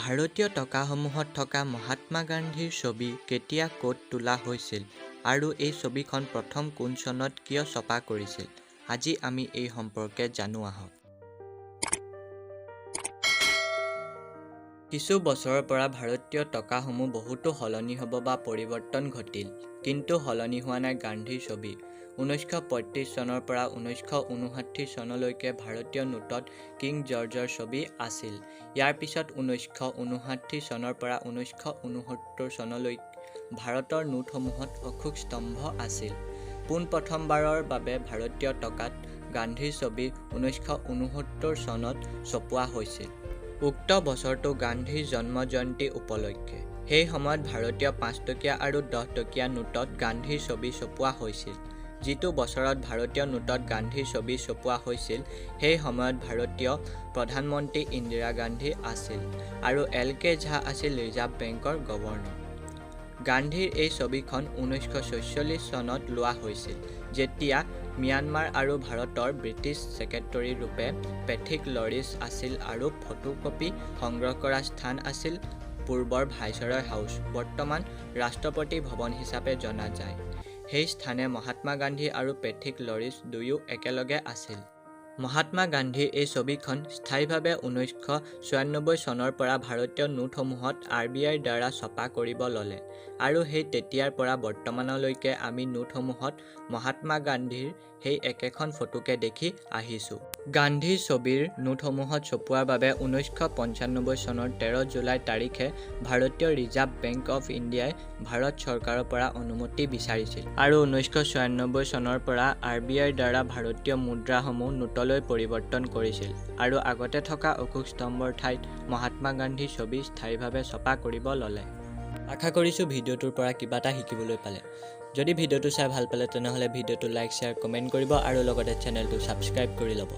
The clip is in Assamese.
ভাৰতীয় টকাসমূহত থকা মহাত্মা গান্ধীৰ ছবি কেতিয়া ক'ত তোলা হৈছিল আৰু এই ছবিখন প্ৰথম কোন চনত কিয় ছপা কৰিছিল, আজি আমি এই সম্পৰ্কে জানো আহক। কিছু বছৰৰ পৰা ভাৰতীয় টকাসমূহ বহুতো সলনি হ'ব বা পৰিৱৰ্তন ঘটিল, কিন্তু সলনি হোৱা নাই গান্ধীৰ ছবি। 1935 চনৰ পৰা 1959 চনলৈকে ভাৰতীয় নোটত কিং জৰ্জৰ ছবি আছিল। ইয়াৰ পিছত 1959 চনৰ পৰা 1969 চনলৈ ভাৰতৰ নোটসমূহত অশোক স্তম্ভ আছিল। পোনপ্ৰথমবাৰৰ বাবে ভাৰতীয় টকাত গান্ধীৰ ছবি 1969 চনত ছপোৱা হৈছিল। উক্ত বছৰটো গান্ধীৰ জন্ম জয়ন্তী উপলক্ষে। সেই সময়ত ভাৰতীয় 5 টকীয়া আৰু 10 টকীয়া নোটত গান্ধীৰ ছবি ছপোৱা হৈছিল। যিটো বছৰত ভাৰতীয় নোটত গান্ধীৰ ছবি ছপোৱা হৈছিল, সেই সময়ত ভাৰতীয় প্ৰধানমন্ত্ৰী ইন্দিৰা গান্ধী আছিল আৰু এল কে ঝা আছিল ৰিজাৰ্ভ বেংকৰ গৱৰ্ণৰ। গান্ধীৰ এই ছবিখন 1946 চনত লোৱা হৈছিল, যেতিয়া ম্যানমাৰ আৰু ভাৰতৰ ব্ৰিটিছ ছেক্ৰেটৰী ৰূপে পেট্ৰিক লৰিছ আছিল আৰু ফটোকপি সংগ্ৰহ কৰা স্থান আছিল পূৰ্বৰ ভাইচৰয় হাউচ, বৰ্তমান ৰাষ্ট্ৰপতি ভৱন হিচাপে জনা যায়। সেই স্থানে মহাত্মা গান্ধী আৰু পেট্ৰিক লৰিছ দুয়ো একেলগে আছিল। মহাত্মা গান্ধীৰ এই ছবিখন স্থায়ীভাৱে 1994 চনৰ পৰা ভাৰতীয় নোটসমূহত আৰ বি আইৰ দ্বাৰা ছপা কৰিব ল'লে আৰু সেই তেতিয়াৰ পৰা বৰ্তমানলৈকে আমি নোটসমূহত মহাত্মা গান্ধীৰ সেই একেখন ফটোকে দেখি আহিছোঁ। গান্ধীৰ ছবিৰ নোটসমূহত ছপোৱাৰ বাবে 1995 চনৰ 13 জুলাই তাৰিখে ভাৰতীয় ৰিজাৰ্ভ বেংক অফ ইণ্ডিয়াই ভাৰত চৰকাৰৰ পৰা অনুমতি বিচাৰিছিল আৰু 1996 চনৰ পৰা আৰ বি আইৰ দ্বাৰা ভাৰতীয় মুদ্ৰাসমূহ নোটলৈ পৰিৱৰ্তন কৰিছিল আৰু আগতে থকা অশোক স্তম্ভৰ ঠাইত মহাত্মা গান্ধীৰ ছবি স্থায়ীভাৱে ছপা কৰিব ল'লে। আশা কৰিছোঁ ভিডিঅ'টোৰ পৰা কিবা এটা শিকিবলৈ পালে। যদি ভিডিঅ'টো চাই ভাল পালে, তেনেহ'লে ভিডিঅ'টো লাইক, শ্বেয়াৰ, কমেণ্ট কৰিব আৰু লগতে চেনেলটো ছাবস্ক্ৰাইব কৰি ল'ব।